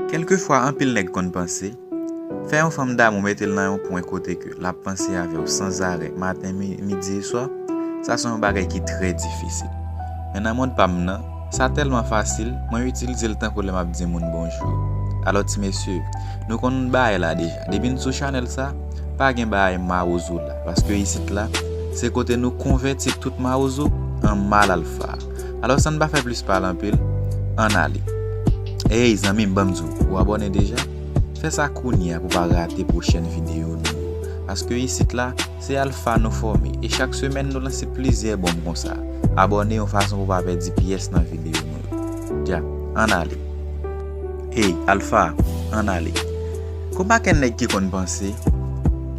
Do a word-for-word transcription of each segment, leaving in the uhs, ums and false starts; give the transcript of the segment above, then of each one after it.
Kèlkefwa, anpil nèg konn panse, fè yon fanm damou mete l nan yon pwen kote ke l ap panse avè w sanzarè, maten, mi- midi e swa, sa se yon bagay ki trè difisil. Men nan mond pa m nan, sa tèlman fasil, mwen itilize l tankou lè m ap di moun bonjou. Alò, ti mesye, nou konn bagay la deja. Depi n sou chanèl sa, pa gen bagay mawozo la, paske isit la, se kote nou konvèti tout mawozo an mal alfa. Alò, san n pa fè plis pale anpil, ann ale. Ey, zanmi m, ban m di w, ou abòne deja? Fè sa kounye a pou w pa rate pwochèn videyo nou yo. Paske isit la, se alfa nou fòme, e chak semèn nou lanse plizyè bonm konsa. Abòne yon fason pou w pa pèdi pyès nan videyo nou yo. Dja, ann ale. Ey, alfa, ann ale. Konn pa gen nèg ki konn panse,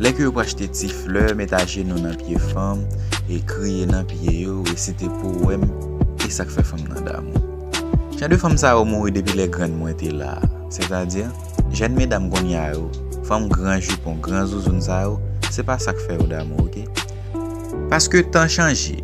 lè ke yo pral achte ti flè, met ajenou nan pye fanm, e kriye nan pye yo, resite powèm, e sa k fè fanm nan damou. Jan de fanm sa yo mouri depi lè grann mwen te la, sètadi, jèn medam kounye a yo, fanm gran jipon, gran zouzoun sa yo, se pa sa k fè yo damou, oke? Paske tan chanje.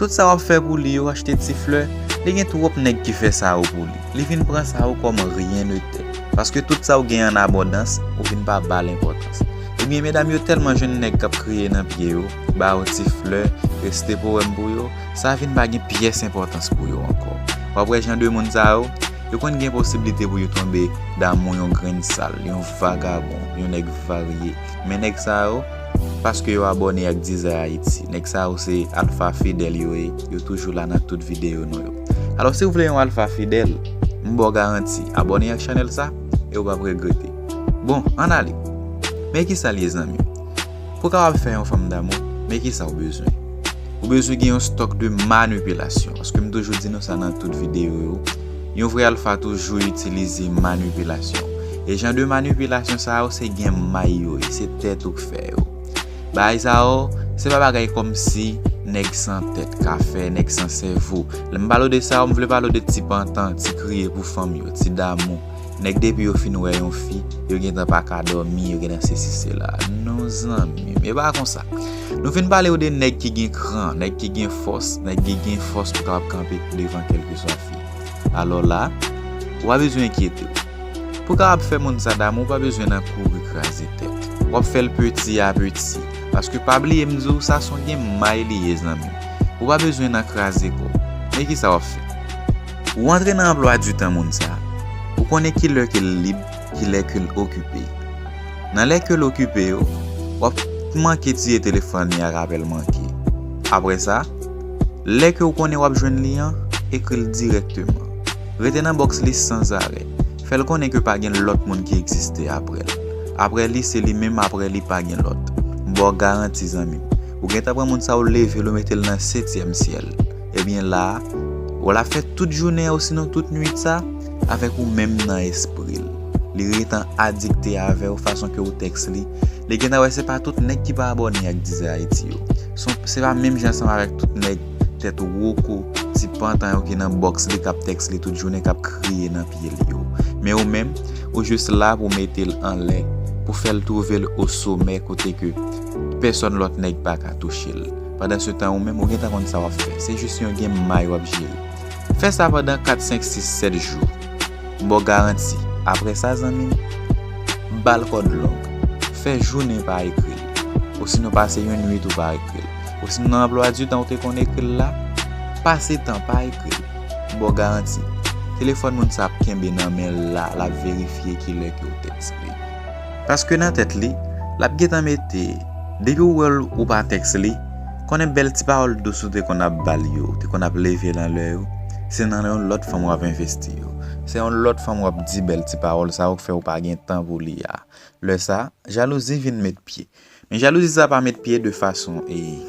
Tout sa w ap fè pou li yo, achte ti flè, li gen twòp nèg ki fè sa yo pou li. Li vin pran sa yo kòm ryen de tè. Paske tout sa w gen an abondans, ou vin pa ba l enpòtans. Ebyen, medam yo tèlman jwenn nèg k ap kriye nan pye yo, ba yo ti flè, resite powèm pou yo, sa vin pa gen pyès enpòtans pou yo ankò. W ap wè jan de moun sa yo, yo konn gen posiblite pou yo tonbe damou yon grenn sal, yon vagabon, yon nèg varye. Men nèg sa yo, paske yo abòne ak Dizay Ayiti. Nèg sa yo se alfa fidèl yo ye, yo toujou la nan tout videyo nou yo. Alò, si w vle yon alfa fidèl, m ba w garanti, abòne ak chanèl sa, e w p ap regrete. Bon, ann ale. Men kisa l ye, zanmi m? Pou w kapab fè yon fanm damou, men kisa w bezwen? Ou bezwen gen yon stòk de manipilasyon, paske m toujou di nou sa nan tout videyo yo. Yon vrè alfa toujou itilize manipilasyon. E jan de manipilasyon sa yo, se gen may yo ye, se tèt ou k fè yo. Bagay sa yo, se pa bagay kòmsi nèg san tèt ka fè, nèg san sèvo. Lè m pale w de sa yo, m vle pale w de ti pantan, ti kriye pou fanm yo, ti damou. Nèg depi yo fin wè yon fi, yo gentan pa ka dòmi, yo gentan sesi sela. Non, zanmi m, e pa konsa. Nou vin pale w de nèg ki gen kran, nèg ki gen fòs, nèg ki gen fòs pou kapab kanpe devan kèlkeswa fi. Alò la, ou pa bezwen enkyete w. Pou kapab fè moun sa damou, ou pa bezwen nan kouri kraze tèt. W ap fè l peti a peti. Paske pa bliye m di w, sa se yon game may li ye, zanmi m. Ou pa bezwen nan kraze kò. Men kisa w ap fè? Ou antre nan anplwa di tan moun sa, ou konnen ki lè ke l lib, ki lè ke l okipe. Nan lè ke l okipe yo, w ap manke tiye telefòn li ak apèl manke. Apre sa, lè ke w konnen w ap jwenn li an, ekri l dirèkteman. Rete nan bòks li sanzarè. Fè l konnen ke pa gen lòt moun ki egziste apre l. Apre li, se li menm, apre li pa gen lòt. M ba w garanti, zanmi m. Ou gentan pran moun sa, ou leve l, ou mete l nan setyèm syèl. Ebyen la, w ap fè tout jounen an, osinon tout nuit sa, avèk ou menm nan espri l. Li gentan adikte avè w, fason ke ou tèks li. Li gentan wè se pa tout nèg ki pa abòne ak Dizay Ayiti yo. Se pa menm jan ansanm avèk tout nèg tèt woko, ti pantan yo ki nan bòks li, k ap tèks li tout jounen, k ap kriye nan pye li yo. Men ou menm, ou jis la pou mete l anlè, pou fè l twouve l o somè kote ke pèsòn lòt nèg pa ka touche l. Pandansetan, ou menm, ou gentan konn sa w ap fè. Se jis yon game may w ap jere. Fè sa pandan kat, senk, sis, sèt jou. M ba w garanti. Apre sa, zanmi m, ba l kòd long. Fè jounen pa ekri l. Osinon pase yon nuit ou pa ekri l. Osinon nan anplwa di tan ou te konn ekri l la, pase tan pa ekri l. M ba w garanti. Telefòn moun sa ap kenbe nan men l la, l ap verifye ki lè ke w tèks li. Paske nan tèt li, l ap gentan mete, depi w wè l ou pa tèks li, konnen bèl ti pawòl dous ou te konn ap ba l yo, ou te konn ap leve l anlè yo, se nan yon lòt fanm w ap envesti yo. Se yon lòt fanm w ap di bèl ti pawòl sa yo k fè w pa gen tan pou li a. Lè sa, jalouzi vin met pye. Men jalouzi sa pa met pye de fason, e,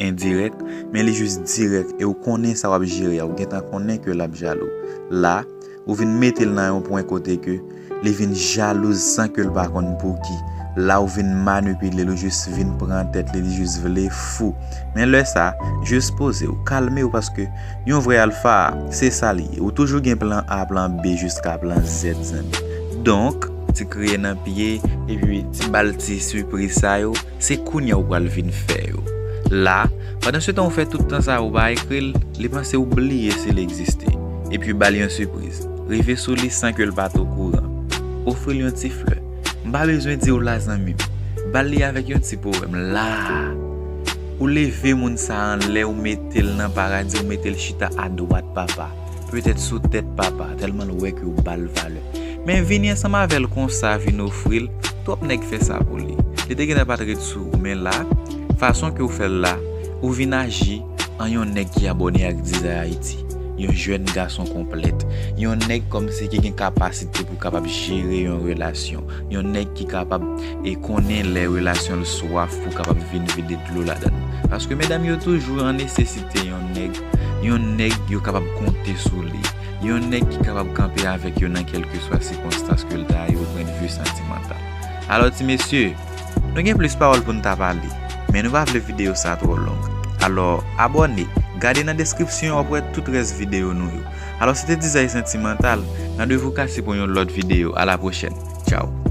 endirèk, men li jis dirèk, e ou konnen sa w ap jere a, ou gentan konnen ke l ap jalou. La, ou vin mete l nan yon pwen kote ke li vin jalouz san ke l pa konn pouki. La, ou vin manipile l, ou jis vin pran tèt li, li jis vle fou. Men lè sa, jis poze w, kalme w, paske yon vrè alfa, se sa li ye. Ou toujou gen plan A, plan B, jiska plan Z, zanmi. Donk, ti kriye nan pye, epi ti ba l ti sipriz sa yo, se kounye a ou pral vin fè yo. La, pandansetan ou fè tout tan sa ou pa ekri l, li panse ou bliye si l egziste. Epi ba l yon sipriz. Rive sou li san ke l pa t okouran. Ofri l yon ti flè. M pa bezwen di w la, zanmi m. Ba l li avèk yon ti powèm. La a, ou leve moun sa a anlè, ou mete l nan paradi, ou mete l chita adwat papa. Petèt sou tèt papa, tèlman l wè ke w ba l valè. Men vini ansanm avè l konsa, vin ofri l, twòp nèg fè sa pou li. Li te gentan pa t ret sou ou, men la, fason ke w fè l la, ou vin aji an yon nèg ki abòne ak Desire Haïti. Yon jèn gason konplèt. Yon nèg kòmsi ki gen kapasite pou kapab jere yon relasyon. Yon nèg ki kapab e konnen lè relasyon l swaf pou kapab vin vide dlo ladan l. Paske medam yo toujou an nesesite yon nèg, yon nèg yo kapab konte sou li. Yon nèg ki kapab kanpe avèk yo nan kèlkeswa sikonstans ke l ta ye o pwennvi santimantal. Alò, ti mesye, nou gen plis pawòl pou n ta pale, men nou pa vle videyo sa twò long. Alò, abòne, gade nan deskripsyon, w ap wè tout rès videyo nou yo. Alò, se te Desire Santimantal, randevou kase pou yon lòt videyo. A la pwochèn. Tchaw.